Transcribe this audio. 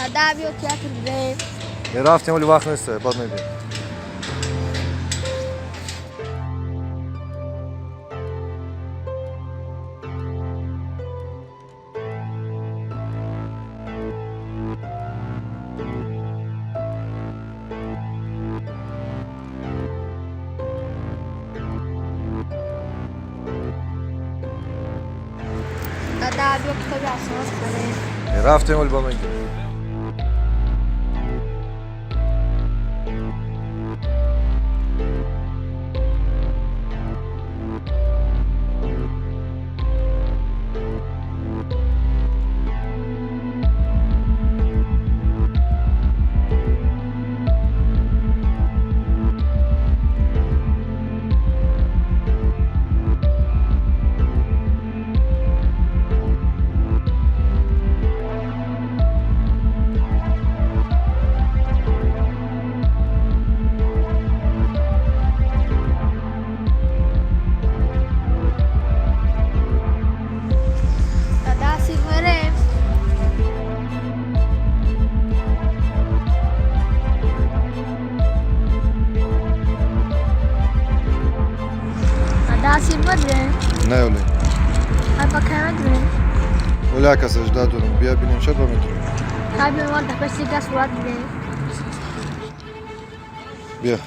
Дада, биё театр бирем. Рафтем, вале вақт нест, баъд мебинем. Дада, биё китоби афсона хонем. Рафтем, вале баъд мегирем. Дада, сир мерем. Дада, сир медрем. Не, оле. Ай, ба кай медрем? Оле як каса жда дорем, бия бинем, шад ба метрем. Ай, биё, ман дар пеши га сурат гирем. Бия.